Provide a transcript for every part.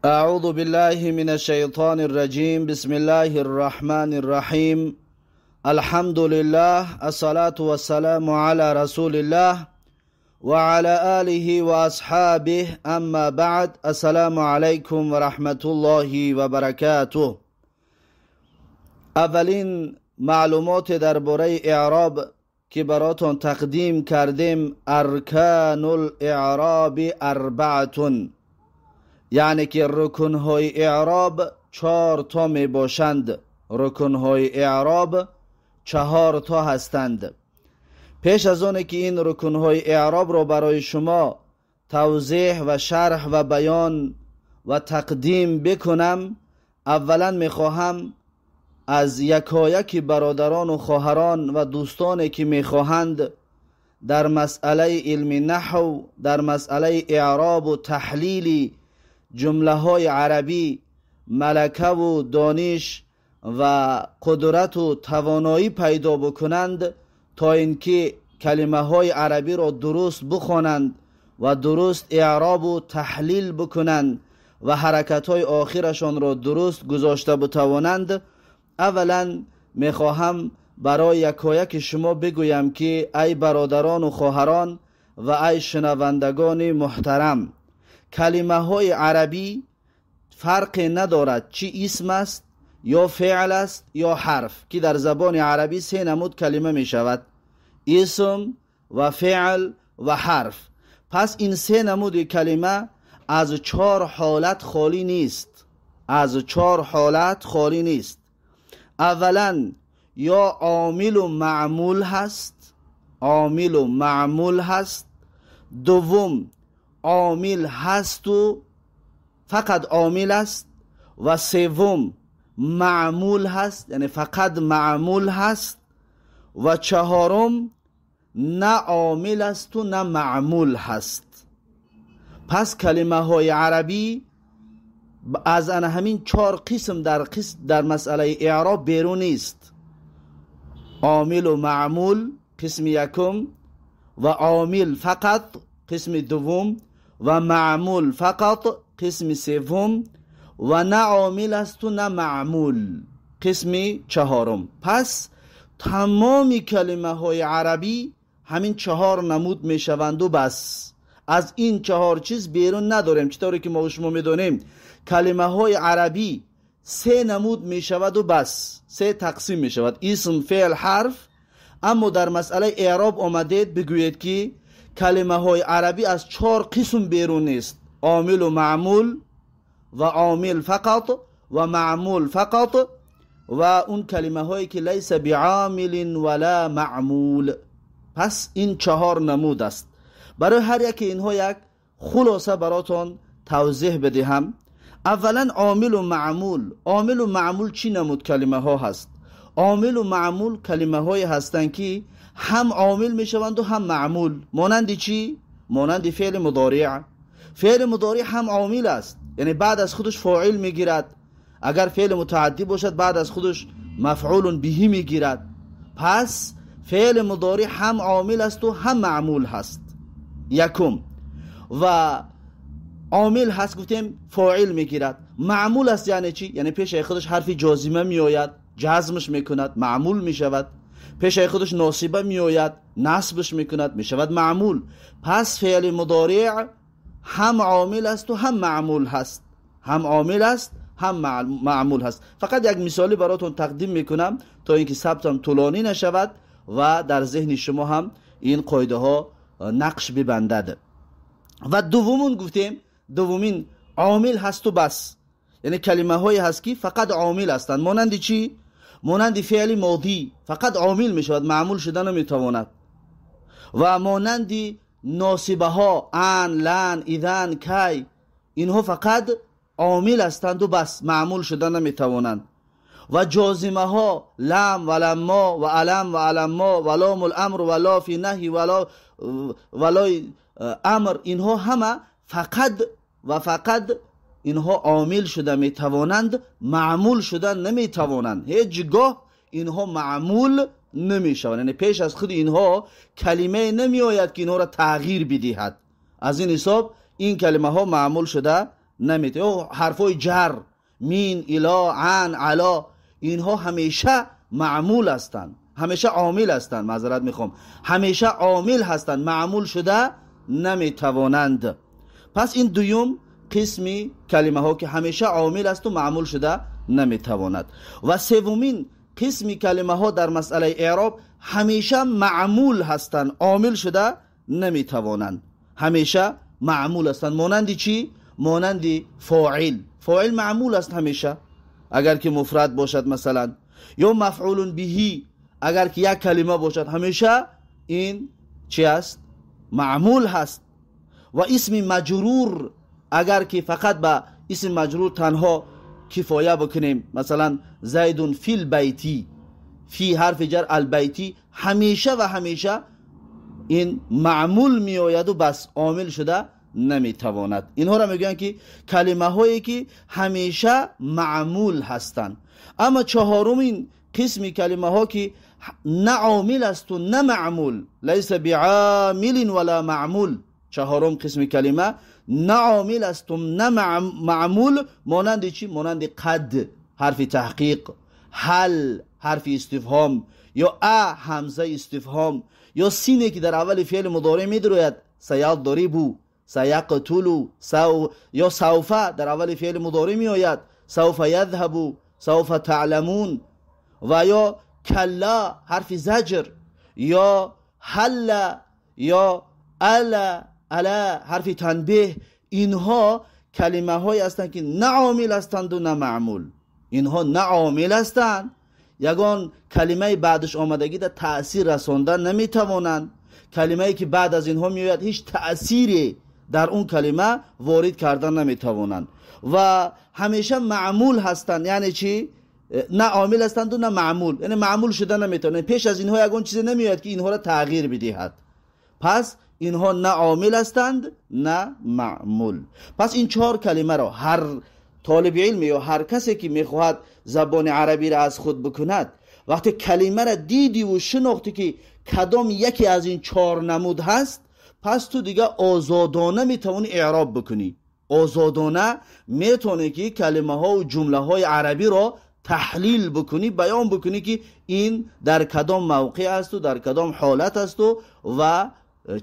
أعوذ بالله من الشيطان الرجيم. بسم الله الرحمن الرحيم. الحمد لله، الصلاة والسلام على رسول الله وعلى آله وأصحابه. أما بعد، السلام عليكم ورحمة الله وبركاته. اولین معلومات درباره اعراب که براتون تقدیم کردیم، ارکان الاعراب اربعة، یعنی که رکنهای اعراب 4 تا می باشند. رکنهای اعراب 4 تا هستند. پیش از آن که این رکنهای اعراب را برای شما توضیح و شرح و بیان و تقدیم بکنم، اولا میخواهم از یکایک برادران و خواهران و دوستانی که میخواهند در مسئله علم نحو، در مسئله اعراب و تحلیل جمله های عربی ملکه و دانش و قدرت و توانایی پیدا بکنند تا اینکه کلمه های عربی را درست بخوانند و درست اعراب و تحلیل بکنند و حرکت های آخرشان را درست گذاشته بتوانند. اولا میخواهم برای یکایک شما بگویم که ای برادران و خواهران و ای شنوندگان محترم، کلمه های عربی فرق ندارد چی اسم است یا فعل است یا حرف، که در زبان عربی 3 نمود کلمه می شود: اسم و فعل و حرف. پس این 3 نمود کلمه از 4 حالت خالی نیست. از 4 حالت خالی نیست. اولا یا عامل و معمول هست، عامل و معمول هست. دوم عامل هست و فقط عامل است. و سوم معمول هست، یعنی فقط معمول هست. و چهارم نه عامل است و نه معمول هست. پس کلمه های عربی از ان همین 4 قسم در مسئله اعراب بیرون نیست: عامل و معمول قسم یکم، و عامل فقط قسم دوم، و معمول فقط قسم سوم، و نه عامل است و نه معمول قسم چهارم. پس تمام کلمه های عربی همین 4 نمود میشوند و بس. از این 4 چیز بیرون نداریم. چطوری که ما و شما میدونیم کلمه های عربی 3 نمود میشود و بس، 3 تقسیم میشود: اسم، فعل، حرف. اما در مسئله اعراب آمدید بگویید که کلمه های عربی از 4 قسم بیرون نیست: عامل و معمول، و عامل فقط، و معمول فقط، و اون کلمه هایی که لیس بعامل ولا معمول. پس این 4 نمود است. برای هر یک اینها یک خلاصه براتون توضیح بدهم. اولا عامل و معمول. عامل و معمول چی نمود کلمه ها هست؟ عامل و معمول کلمه های هستند که هم عامل میشوند و هم معمول. مانند چی؟ مانند فعل مضارع. فعل مضارع هم عامل است، یعنی بعد از خودش فاعل میگیرد. اگر فعل متعدی باشد بعد از خودش مفعول به میگیرد. پس فعل مضارع هم عامل است و هم معمول هست. یکم. و عامل هست گفتیم فاعل میگیرد. معمول است یعنی چی؟ یعنی پیش خودش حرف جازمه میآید، جزمش میکند، معمول میشود. پیش خودش ناصبه میآید، نصبش میکند، میشود معمول. پس فعل مضارع هم عامل است و هم معمول هست. هم عامل است هم معمول هست. فقط یک مثالی براتون تقدیم میکنم تا اینکه ثبتم طولانی نشود و در ذهن شما هم این قاعده ها نقش ببندد. و دومون گفتیم دومین عامل هست و بس، یعنی کلمه های هست که فقط عامل هستند. مانند چی؟ مانند فعل ماضی فقط عامل می شود، معمول شده نمی تواند. و مانند ناصبه ها ان، لن، اذن، کی، اینها فقط عامل هستند و بس، معمول شده نمی توانند. و جازمه ها لم و لما و علم و علما و لام الامر و لا فی نهی و لا امر، اینها همه فقط و فقط اینها عامل شده می توانند، معمول شده نمی توانند. هیچگاه اینها معمول نمی شوند، یعنی پیش از خود اینها کلمه نمی آید که اینها را تغییر بدهد. از این حساب این کلمه ها معمول شده наметавонад. Ҳарфҳои ҷар, мин, ило, ан, ало, инҳо ҳамеша маъмул ҳастанд, ҳамеша омил ҳастанд. Маъзарат мехоҳам, ҳамеша омил ҳастанд, маъмул шуда наметавонанд. Пас ин дуюм қисми калимаҳо ки ҳамеша омил аст ва маъмул шуда наметавонад. Ва севумин қисми калимаҳо дар масъалаи эъроб ҳамеша маъмул ҳастанд, омил шуда наметавонанд, ҳамеша маъмул ҳастанд. Монанди чӣ? Монанди фоил. Фоил маъмул аст ҳамеша, агар ки муфрад бошад масалан, ё мафъулун биҳи, агар ки як калима бошад, ҳамеша ин чӣ аст? Маъмул ҳаст. Ва исми маҷрур, агар ки фақат ба исми маҷрур танҳо кифоя бикунем, масалан зайдун фил байти, фи ҳарфи ҷар албайти, ҳамеша ва ҳамеша ин маъмул меояду бас, омил шуда наметавонад. Инҳоро мегӯянд ки калимаҳое ки ҳамеша маъмул ҳастанд. Аммо чаҳорумин қисми калимаҳо ки на омил асту на маъмул, лайса биомилин вала маъмул, чаҳорум қисми калима на омил асту на маъмул, монанди чӣ? Монанди қад, ҳарфи таҳқиқ, ҳал, ҳарфи истифҳом, ё а, ҳамзаи истифҳом, ё сине ки дар аввали феъли мудореъ медарояд, саядрибу, саяқтулу, ё савфа дар аввали феъли мудореъ меояд, савфа ядҳабу, савфа таъламун, ва ё калла, ҳарфи заҷр, ё ҳалла, ё ала, ала, ҳарфи танбеҳ. Инҳо калимаҳое ҳастанд ки на омил ҳастанду на маъмул. Инҳо на омил ҳастанд, ягон калимаи баъдаш омадагида таъсир расонда наметавонанд. Калимае ки баъд аз инҳо меояд ҳеҷ таъсире дар он калима ворид карда наметавонанд ва ҳамеша маъмул ҳастанд. Яъне чӣ? На омил ҳастанду на маъмул, яъне маъмул шуда наметавонанд. Пеш аз инҳо ягон чизе намеояд ки инҳоро тағйир бидиҳад. Пас инҳо на омил ҳастанд, на маъмул. Пас ин чор калимаро ҳар толиби илм ё ҳар касе ки мехоҳад забони арабиро аз худ бикунад, вақте калимаро дидиву шинохтӣ ки кадом яке аз ин чор намуд ҳаст, пас ту дига озодона метавонӣ эъроб бикунӣ. Озодона метавонӣ ки калимаҳову ҷумлаҳои арабиро таҳлил бикунӣ, баён бикунӣ ки ин дар кадом мавқеъ асту дар кадом ҳолат асту ва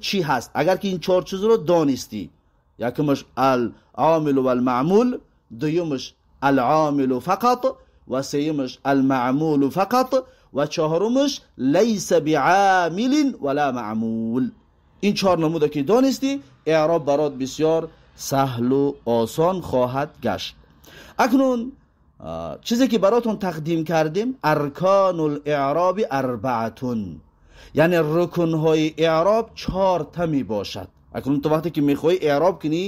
чӣ ҳаст. Агар ки ин чор чизро донистӣ, якумаш ал-омилу вал-маъмул, дуюмаш ал-омилу фақат, ва сеюмаш ал-маъмулу фақат, ва чаҳорумаш лайса биомилин вала маъмул. Ин чор намуда ки донистӣ, эъроб барот бисёр саҳлу осон хоҳад гашт. Акнун чизе ки баротон тақдим кардем, арканул эъроби арбаатун, яъне рукнҳои эъроб чорта мебошад. Акнун ту вақте ки мехоҳӣ эъроб кунӣ,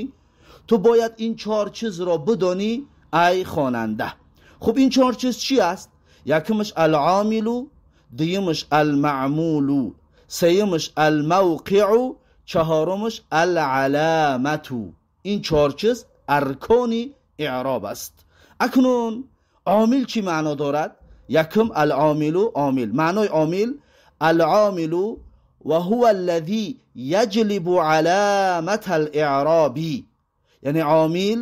ту бояд ин чор чизро бидонӣ, ай хонанда. Хуб, ин чор чиз чӣ аст? Якумаш аломилу, дуюмаш алмаъмулу, сеюмаш алмавқиъу, чаҳорумаш алаламату. Ин чор чиз аркони эъроб аст. Акнун омил чӣ маъно дорад? Якум аломилу, омил. Маънои омил: аломилу ва ҳува аллази яҷлибу аламата алэъроби, яъне омил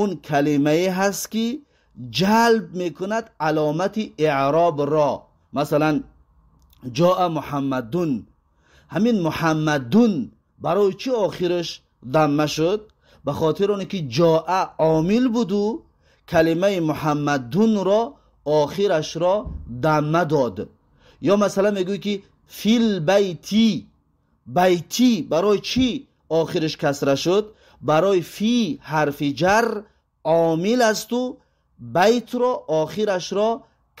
он калимае ҳаст ки ҷалб мекунад аломати эъробро. Масалан, ҷоа муҳаммадун. Ҳамин муҳаммадун барои чӣ охираш дамма шуд? Ба хотири оне ки ҷоа омил буду калимаи муҳаммадунро охирашро дамма дод. Ё масалан мегӯй ки фил байти, байти барои чӣ охираш касра шуд? Барои фи ҳарфи ҷар омил асту байтро охирашро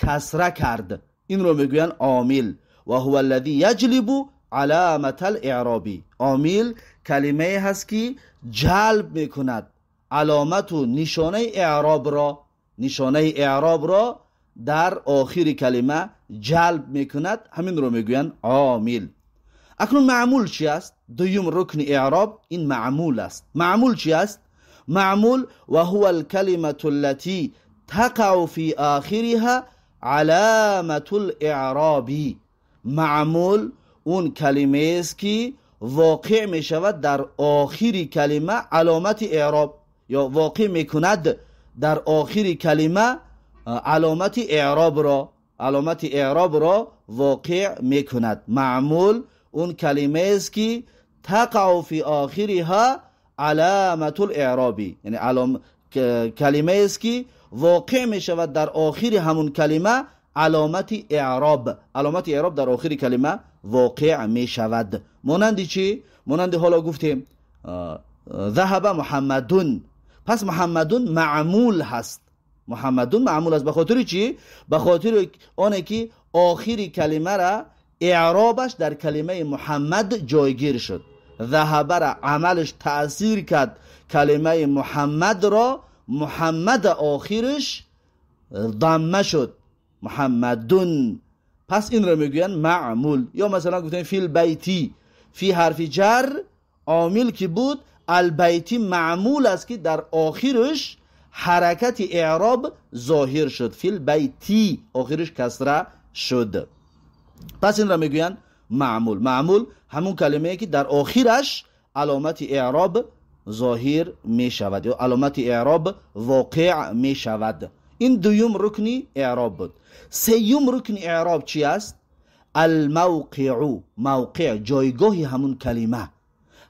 касра кард. Инро мегӯянд омил. Ва ҳува аллази яҷлибу аламата алэъроби. Омил калимае ҳаст ки ҷалб мекунад аломату нишонаи эъробро, нишонаи эъробро дар охири калима ҷалб мекунад. Ҳаминро мегӯянд омил. Акнун маъмул чи аст? Дуюм рукни эъроб ин маъмул аст. Маъмул чи аст? Маъмул ва ҳува алкалимату аллати тақау фи охириҳа аламату лэъроби. Маъмул он калимаест ки воқеъ мешавад дар охири калима аломати эъроб. یا واقع میکند در آخر کلمه علامت اعراب را، علامت اعراب را واقع میکند. معمول اون کلمه است که تقع فی آخرها علامت الاعرابی، یعنی کلمه است که واقع میشود در آخر همون کلمه علامت اعراب، علامت اعراب در آخر کلمه واقع میشود. مانند چی؟ مانند حالا گفتیم ذهب محمدون، پس محمدون معمول هست، محمدون معمول است. به خاطر چی؟ به خاطر آنه که آخر کلمه را اعرابش در کلمه محمد جایگیر شد. ذهب را عملش تأثیر کرد کلمه محمد را، محمد آخرش ضمه شد، محمدون. پس این را میگوین معمول. یا مثلا گفتیم فی البیتی، فی حرف جر عامل که بود، البیتی معمول است که در آخرش حرکت اعراب ظاهر شد، فی البیتی آخرش کسره شد. پس این را میگوین معمول. معمول همون کلمه که در آخرش علامت اعراب ظاهر می شود یا علامت اعراب واقع می شود. این دوم رکن اعراب بود. سیوم رکن اعراب چی است؟ الموقع، موقع، جایگاه همون کلمه.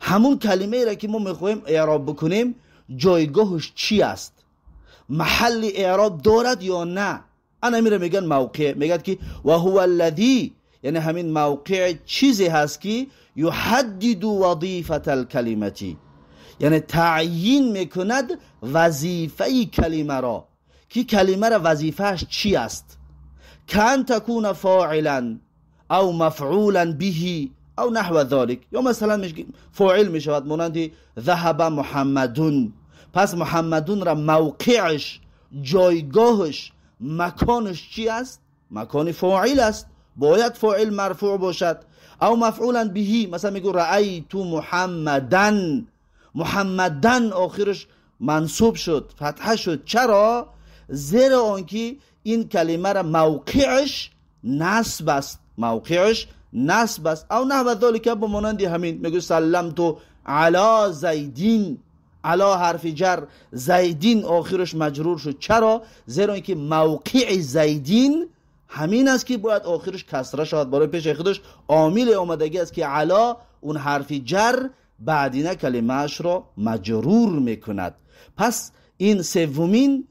همون کلمه را که ما میخوایم اعراب بکنیم جایگاهش چی است؟ محل اعراب دارد یا نه؟ انا میره میگن موقع. میگد که و هو الذی، یعنی همین موقع چیزی هست که یحدد وظیفة الکلمتی، یعنی تعیین میکند وظیفه کلمه را، که کلمه را وظیفهش چی است؟ کان تکون فاعلا او مفعولا به او نحو ذلك. یا مثلا فاعل میشود مانند ذهب محمدون. پس محمدون را موقعش، جایگاهش، مکانش چی است؟ مکان فاعل است، باید فاعل مرفوع باشد. او مفعولا بهی، مثلا میگو رأیت محمدن، محمدن آخرش منصوب شد، فتحه شد. چرا؟ زیرا آنکه این کلمه را موقعش نصب است، موقعش نصب است. او نحو ذلک، با مانند همین میگو سلمت علی زیدین، علی حرف جر، زیدین آخرش مجرور شد. چرا؟ زیرا اینکه موقع زیدین همین است که باید آخرش کسره شود، برای پیش خودش عامل آمدگی است که علی اون حرف جر بعدینه کلمه‌اش را مجرور میکند. پس این سومین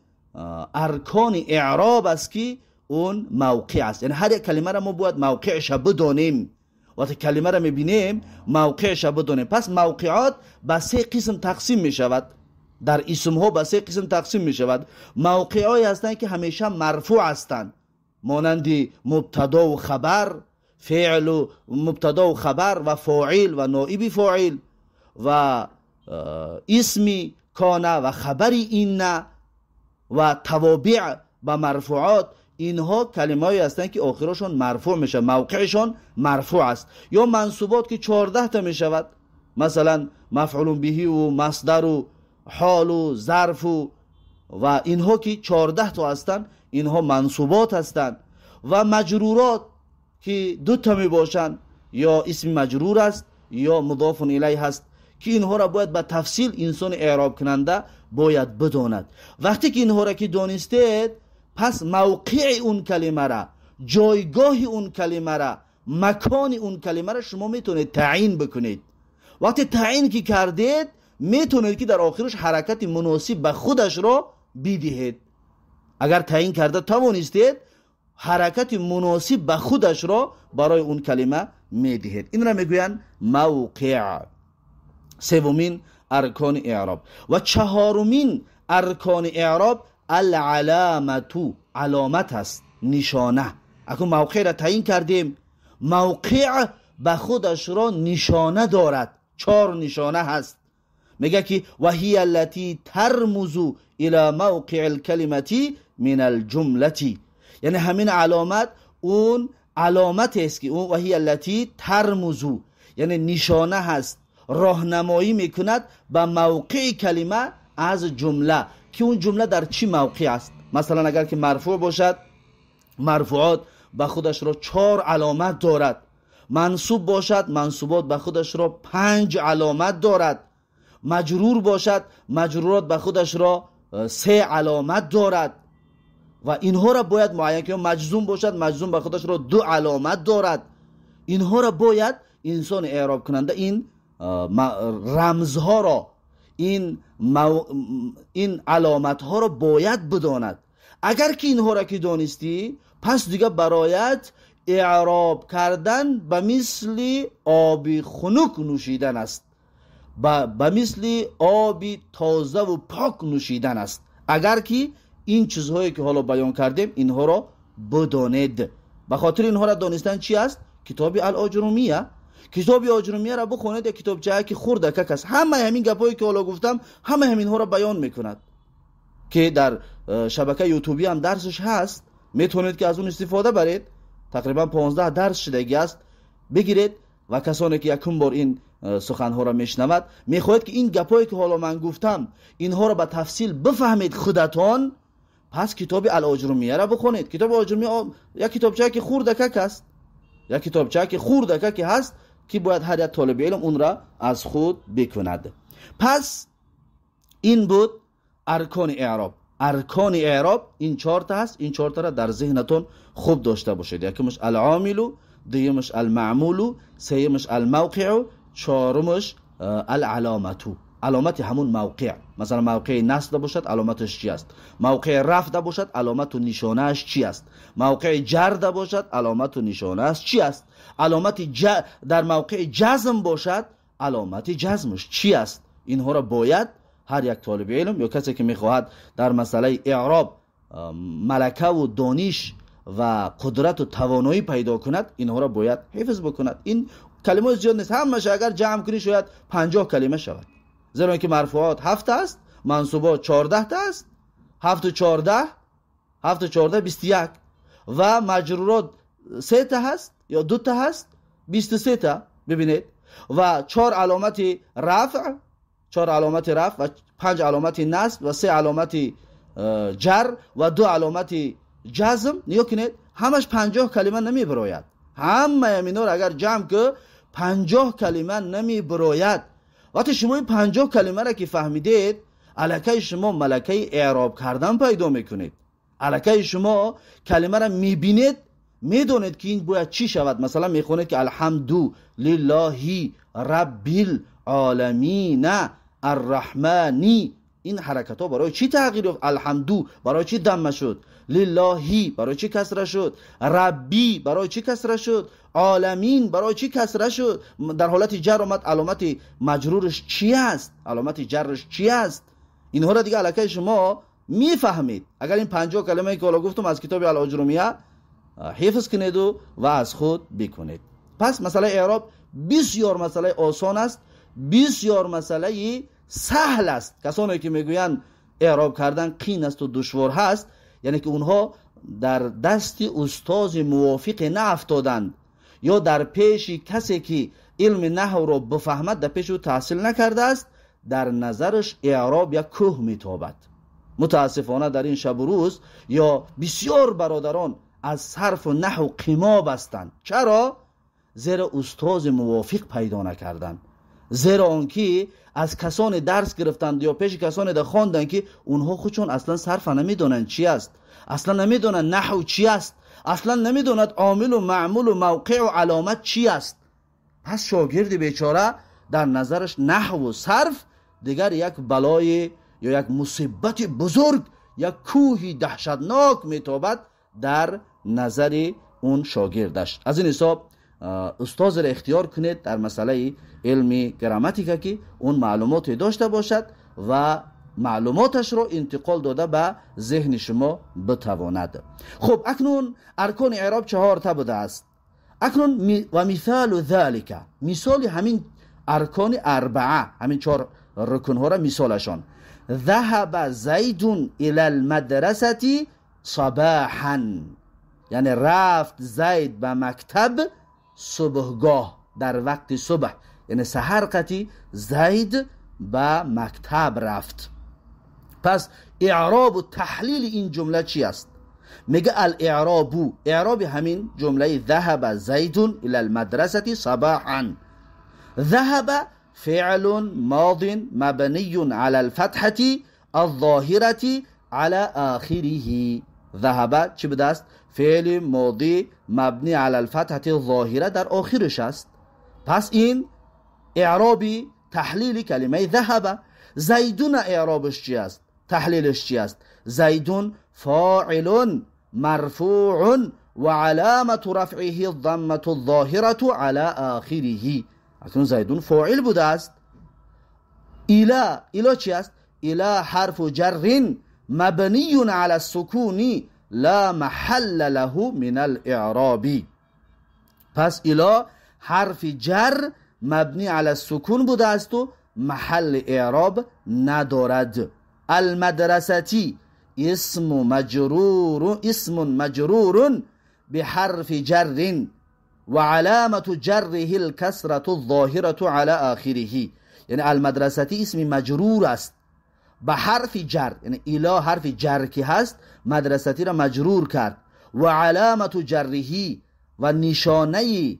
ارکان اعراب است که اون موقع است. یعنی هر یک کلمه را ما باید موقعش بدانیم. وقتی کلمه را میبینیم موقعش بدانیم. پس موقعات به سه قسم تقسیم میشود، در اسم ها به سه قسم تقسیم میشود. موقعایی هستند که همیشه مرفوع هستند، مانند مبتدا و خبر، فعل و مبتدا و خبر و فاعل و نائب فاعل و اسمی کانه و خبری اینه و توابع و مرفوعات. اینها کلمه‌ای هستند که آخرشون مرفوع میشه، موقعشون مرفوع است. یا منصوبات که 14 تا میشود، مثلا مفعول به و مصدر و حال و ظرف و اینها که 14 تا هستند، اینها منصوبات هستند. و مجرورات که دو تا می باشند، یا اسم مجرور است یا مضاف الیه هست، که اینها را باید به تفصیل انسان اعراب کننده باید بداند. وقتی که اینها را که دانستید، پس موقع اون کلمه را، جایگاه اون کلمه را، مکان اون کلمه را شما میتونید تعیین بکنید. وقتی تعیین که کردید، میتونید که در آخرش حرکت مناسب به خودش را بدهید. اگر تعیین کرده توانستید، حرکت مناسب به خودش را برای اون کلمه میدهید. این را میگویند موقع، سومین ارکان اعراب. و چهارمین ارکان اعراب العلامتو، علامت است، نشانه. اکنون موقع را تعیین کردیم، موقع به خودش را نشانه دارد، 4 نشانه هست. میگه که و هی التي ترمز الى موقع الكلمه من الجمله، یعنی همین علامت اون علامت است که اون و هی التي ترمز، یعنی نشانه هست، راهنمایی میکند به موقع کلمه از جمله، که اون جمله در چی موقع است. مثلا اگر که مرفوع باشد، مرفوعات به خودش را 4 علامت دارد. منصوب باشد، منصوبات به خودش را 5 علامت دارد. маҷрур бошад, маҷрурот ба худашро се аломат дорад ва инҳоро бояд муайян кунем. Маҷзум бошад, маҷзум ба худашро ду аломат дорад. Инҳоро бояд инсони эъробкунанда ин рамзҳоро, ин аломатҳоро бояд бидонад. Агар ки инҳоро ки донистӣ, пас дига бароят эъроб кардан ба мисли оби хунук нӯшидан аст, ба мисли оби тозаву пок нӯшидан аст. Агар ки ин чизҳое ки ҳоло баён кардем, инҳоро бидонед. Ба хотири инҳоро донистан чи аст? Китоби Ал-Оҷрумия. Китоби Оҷрумияро бихонед, як китобчае ки хурдакак аст. Ҳамаи ҳамин гапҳое ки ҳоло гуфтам, ҳамаи ҳаминҳоро баён мекунад, ки дар шабакаи ютубӣ ҳам дарсаш ҳаст, метавонед ки аз он истифода баред. Тақрибан 15 дарс шудагӣ аст, бигиред. Ва касоне ки якум бор ин суханҳоро мешунавад, мехоҳед ки ин гапҳое ки ҳоло ман гуфтам, инҳоро ба тафсил бифаҳмед худатон, пас китоби Ал-Оҷрумияро бихонед. Китоби Оҷрумия як китобчае ки хурдакак аст, як китобчае ки хурдакаке ҳаст, ки бояд ҳар як толиби илм онро аз худ бикунад. Пас ин буд аркони эъроб. Аркони эъроб ин чорта ҳаст. Ин чортаро дар зеҳнатон хуб дошта бошед. Якумаш аломилу, дуюмаш алмаъмулу, сеюмаш алмавқиу, чорумаш алаломату. Аломати ҳамун мавқеъ. Масалан, мавқеи насб бошад, аломаташ чи аст? Мавқеи рафъ бошад, аломату нишонааш чи аст? Мавқеи ҷарда бошад, аломату нишонааш чи аст? Аломати дар мавқеи ҷазм бошад, аломати ҷазмаш чи аст? Инҳоро бояд ҳар як толиби илм ё касе ки мехоҳад дар масъалаи эъроб малакаву дониш ва қудрату тавоноӣ пайдо кунад, инҳоро бояд ҳифз бикунад. Ин калимаҳои зиёд нест, ҳамааш агар ҷамъ кунӣ шояд 50 калима шавад. Зеро ки марфуот 7 аст, мансубот 14 аст, 7 14, 7 14 21, ва маҷрурот 3 та ҳаст ё 2 та ҳаст, 23 та. Бибинед, ва 4 аломати рафъ, 4 аломати рафъ ва 5 аломати насб ва 3 аломати ҷар ва 2 аломати ҷазм. Нигоҳ кунед, ҳамаш 50 калима намебарояд. Ҳамаи инҳоро агар ҷамъ ку, 50 калима намебарояд. Вақте шумо ин 50 калимаро ки фаҳмидед, аллакай шумо малакаи эъроб кардан пайдо мекунед. Аллакай шумо калимаро мебинед, медонед ки ин бояд чӣ шавад. Масалан, мехонед ки алҳамду лиллаҳи раббил оламина арраҳмани. Ин ҳаракатҳо барои чӣ тағйир ёфт? Алҳамду барои чӣ дамма шуд? Лиллаҳи барои чӣ касра шуд? Рабби барои чӣ касра шуд? Оламин барои чӣ касра шуд? Дар ҳолати ҷар омад, аломати маҷрураш чӣ аст? Аломати ҷарраш чӣ аст? Инҳоро дига аллакай шумо мефаҳмед. Агар ин 50 калимае ки ҳоло гуфтам аз китоби Ал-Оҷрумия ҳифз кунеду ва аз худ бикунед. Пас масъалаи эъроб бисёр масъалаи осон аст, бисёр масъалаи саҳл аст. Касоне ки мегӯянд эъроб кардан қин асту душвор ҳаст, яъне ки онҳо дар дасти устози мувофиқе наафтоданд ё дар пеши касе ки илми наҳвро бифаҳмад, дар пеши ӯ таҳсил накардааст, дар назараш эъроб як кӯҳ метобад. Мутаассифона дар ин шабу рӯз ё бисёр бародарон аз сарфу наҳв қимо бастанд. Чаро? Зеро устози мувофиқ пайдо накарданд. Зеро он ки аз касоне дарс гирифтанд ё пеши касоне да хонданд ки онҳо худшон аслан сарфа намедонанд чи аст, аслан намедонанд наҳв чи аст, аслан намедонад омилу маъмулу мавқеъу аломат чи аст. Пас шогирди бечора дар назараш наҳву сарф дигар як балои ё як мусибати бузург, як кӯҳи даҳшатнок метобад дар назари он шогирдаш. Аз ин ҳисоб устозро ихтиёр кунед дар масъалаи илми грамматика ки он маълумоте дошта бошад ва маълумоташро интиқол дода ба зеҳни шумо битавонад. Хуб, акнун аркони эъроб 4 будааст. Акнун ва мисолу залика, мисоли ҳамин аркони арбаа, ҳамин 4 рукнҳоро мисолашон. ذهب زید الى المدرسة صباحا، یعنی رفت زید به مکتب صبحگاه، در وقت صبح، یعنی سحر قطی زید به مکتب رفت. پس اعراب و تحلیل این جمله چی است؟ میگه الاعراب، اعراب همین جمله ذهب زید الى المدرسة صباحا. ذهب فعل ماض مبني على الفتحة الظاهرة على آخره. ذهب چی بوده است؟ فعل ماضی مبنی علی الفتحة الظاهرة در آخرش است. پس این اعرابی تحلیل کلمه ذهب. زیدون اعرابش چی است؟ تحلیلش چی است؟ زیدون فاعل مرفوع و علامة رفعه الضمة الظاهرة على آخره. اکنون زیدون فاعل بوده است. الی چی است؟ الی حرف جر مبنی علی السکون لا محل له من الاعراب. پس الی حرف جر مبنی علی السکون بوده است و محل اعراب ندارد. المدرستی اسم مجرور بحرف جر و علامة جره الكسرة الظاهرة على آخره. یعنی المدرستی اسم مجرور است به حرف جر، یعنی الی حرف جر که هست مدرستی را مجرور کرد. و علامة جره و نشانه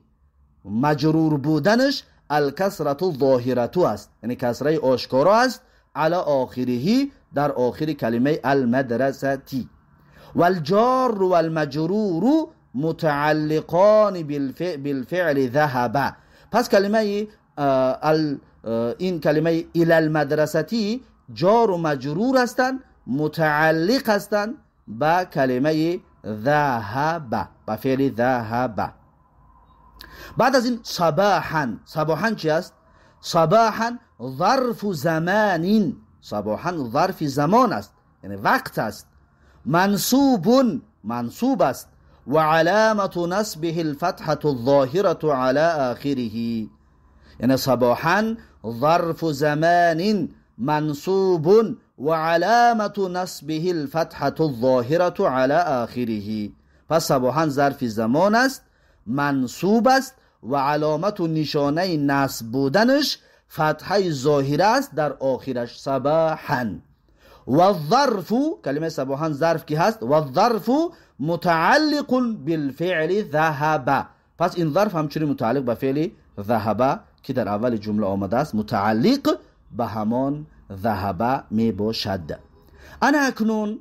مجرور بودنش الکسرة الظاهرة است، یعنی کسره آشکارا است علی آخره در آخر کلمه المدرستی. والجار والمجرور متعلقان بالفعل ذهب. پس کلمه این کلمه الی المدرستی جار و مجرور هستند، متعلق هستند به کلمه ذهب، به فعل ذهب. بعد از این صباحا. صباحا چی است؟ صباحا ظرف زمان. صباحا ظرف زمان است، یعنی وقت است. منصوب منصوب است و علامة نصبه الفتحة الظاهرة على آخره. یعنی صباحا ظرف زمان منصوب و علامة نصبه الفتحة الظاهرة على آخره. پس صباحا ظرف زمان است، منصوب است و علامت و نشانه نصب بودنش فتحه ظاهره است در آخرش صباحا. و الظرف، کلمه صباحا ظرف کی هست، و الظرف متعلق بالفعل ذهب. پس این ظرف همچنین متعلق به فعل ذهب که در اول جمله آمده است، متعلق به همان ذهب می باشد. انا اکنون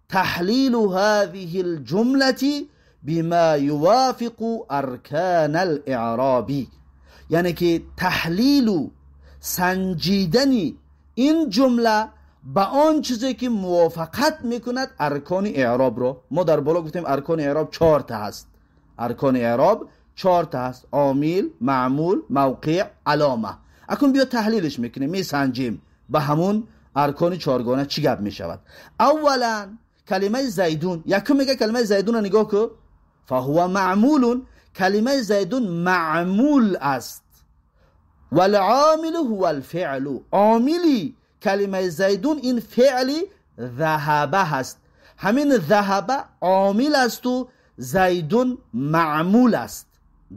تحلیل هذه الجمله بما یوافق ارکان الاعراب، یعنی که تحلیل و سنجیدن این جمله به آن چیزی که موافقت میکند ارکان اعراب رو. ما در بالا گفتیم ارکان اعراب 4 تا هست. ارکان اعراب 4 تا هست: عامل، معمول، موقع، علامه. اکنون بیا تحلیلش میکنیم، میسنجیم به همون ارکان چهارگانه چی گپ میشود. اولا کلمه زیدون، یکم میگه کلمه زیدون رو نگاه کن، فهو معمول، کلمه زیدون معمول است. والعامل هو الفعل، عاملی کلمه زیدون این فعلی ذهبه هست. همین ذهبه عامل است و زیدون معمول است.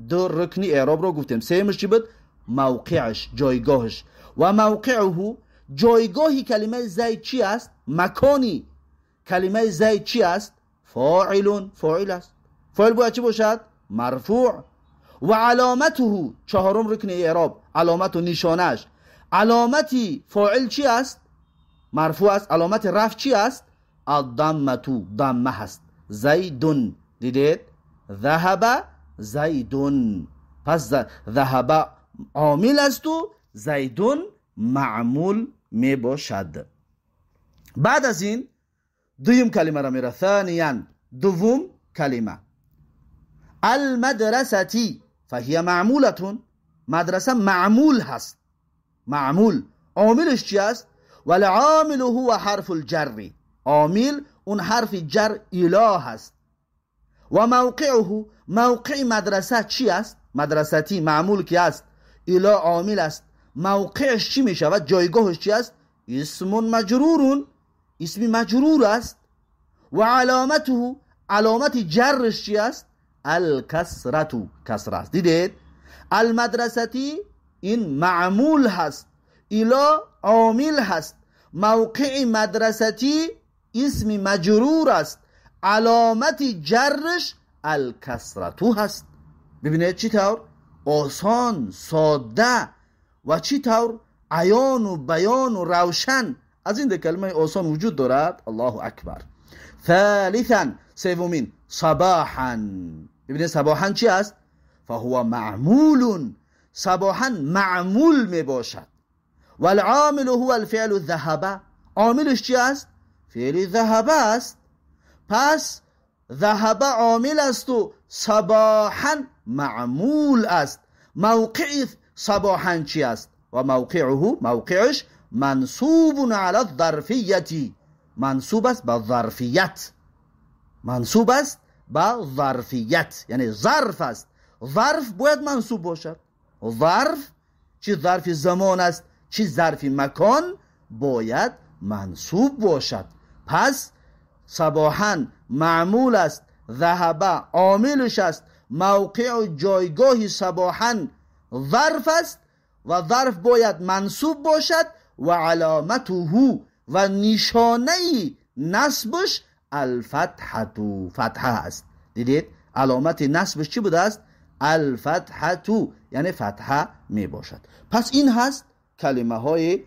دو رکن اعراب رو گفتیم. سیمش چی بود؟ موقعش، جایگاهش. و موقعه، جایگاهی کلمه زید چی است؟ مکانی کلمه زید چی است؟ فاعل، فاعل است. فاعل باید چی باشد؟ مرفوع. و علامته، چهارم رکن اعراب، علامت و نشانش. علامتی فاعل چی است؟ مرفوع است. علامت رفع چی است؟ الضمه، ضمه هست. زیدون، دیدید؟ ذهب زیدون. پس ذهب عامل است و زیدون معمول می باشد. بعد از این دویم کلمه را میره. ثانیا، دوم کلمه المدرستی فهی معمولتون، مدرسه معمول هست. معمول عاملش چی است؟ والعامل هو حرف الجر، عامل اون حرف جر اله هست. و موقعه، موقع مدرسه چی است؟ مدرستی معمول کی است؟ اله عامل است. موقعش چی می شود؟ جایگاهش چی است؟ اسم مجرور، اسم مجرور است. و علامته، علامت جرش چی است؟ الکسرتو، کسره است. دیدید؟ المدرستی این معمول هست، الا عامل هست. موقع مدرستی اسم مجرور است، علامت جرش الکسرتو هست. ببینید چی طور آسان، ساده و چی طور عیان و بیان و روشن از این کلمه آسان وجود دارد. الله اکبر. ثالثا، سومین، صباحا. ببینید صباحا چی است؟ فهو معمول. صباحا معمول می باشد. والعامل هو الفعل ذهب. عاملش چی است؟ فعل ذهب است. پس ذهب عامل است و صباحا معمول است. موقع صباحا چی است؟ و موقعه، موقعش منصوب علی الظرفیت. منصوب است به ظرفیت. منصوب است به ظرفیت، یعنی ظرف است. ظرف باید منصوب باشد. ظرف چی ظرف زمان است چی ظرف مکان باید منصوب باشد. پس صباحا معمول است، ذهب عاملش است، موقع و جایگاه صباحا ظرف است و ظرف باید منصوب باشد و علامته و نشانه نصبش الفتحة، فتحه است. دیدید علامت نصبش چی بوده است؟ الفتحة، یعنی فتحه می باشد. پس این هست کلمه های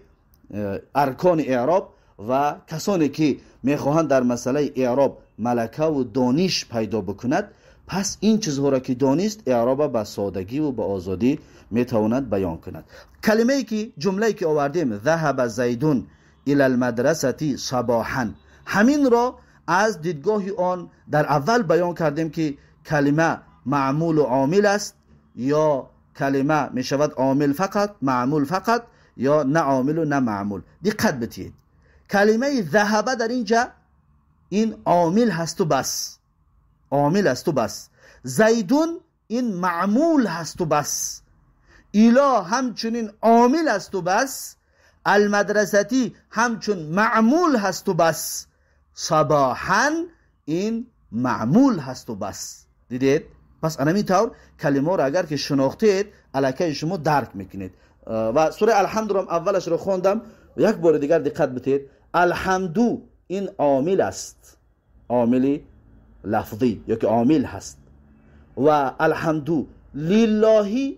ارکان اعراب و کسانی که میخواهند در مسئله اعراب ملکه و دانش پیدا بکند، پس این چیزها را که دانست اعراب به سادگی و به آزادی میتواند بیان کند. کلمه ای که جمله ای که آوردیم ذهب زیدون الی المدرسه صباحا، همین را از دیدگاه آن در اول بیان کردیم که کلمه معمول و عامل است، یا کلمه می شود عامل فقط، معمول فقط، یا نه عامل و نه معمول. دقت بدهید کلمه ذهب در اینجا این عامل هست و بس، عامل است و بس. زیدون این معمول هست و بس. الی همچنین عامل است و بس. المدرستی همچون معمول هست و بس. صباحا این معمول هست و بس. دیدید؟ پس همین طور کلمه را اگر که شناختید الکی شما درک میکنید. و سوره الحمد را اولش رو خواندم، یک بار دیگر دقت بدهید. الحمد این عامل است، عامل لفظی یا که عامل هست. و الحمد لله،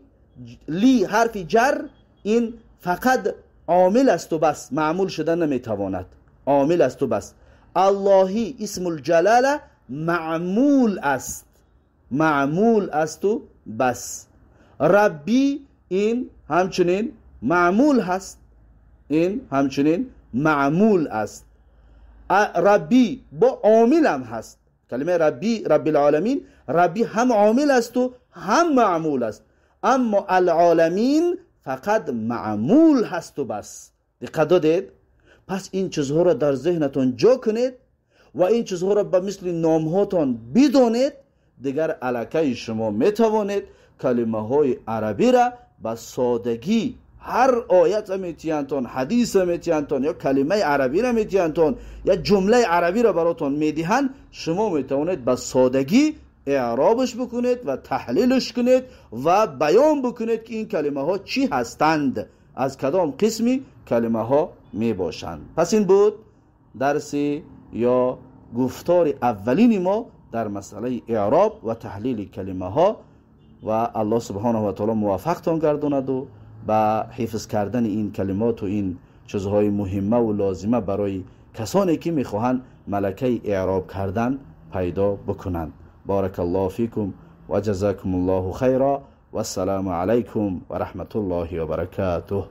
لی حرف جر، این فقط عامل است و بس، معمول شدن نمیتواند، عامل است و بس. اللهی اسم الجلاله معمول است، معمول است و بس. ربی این همچنین معمول هست، این همچنین معمول است. ربی با عامل هم هست. کلمه ربی، رب العالمین، ربی هم عامل است و هم معمول است. اما العالمین فقط معمول هست و بس. دقت دادید؟ پس این چیزها را در ذهنتان جا کنید و این چیزها را به مثل نامهاتان بدانید، دیگر الکی شما میتوانید کلمه های عربی را به سادگی هر آیت میتیانتون، حدیث میتیانتون، یا کلمه عربی را میتیانتون، یا جمله عربی را براتون میدهند، شما میتوانید به سادگی اعرابش بکنید و تحلیلش کنید و بیان بکنید که این کلمه ها چی هستند، از کدام قسمی کلمه ها می باشند. پس این بود درس یا گفتار اولین ما در مسئله اعراب و تحلیل کلمه ها. و الله سبحانه و تعالی موفقتان گرداند و به حفظ کردن این کلمات و این چیزهای مهمه و لازمه برای کسانی که میخواهند ملکه اعراب کردن پیدا بکنند. بارک الله فیکم و جزاکم الله خیرا و السلام علیکم و رحمت الله و برکاته.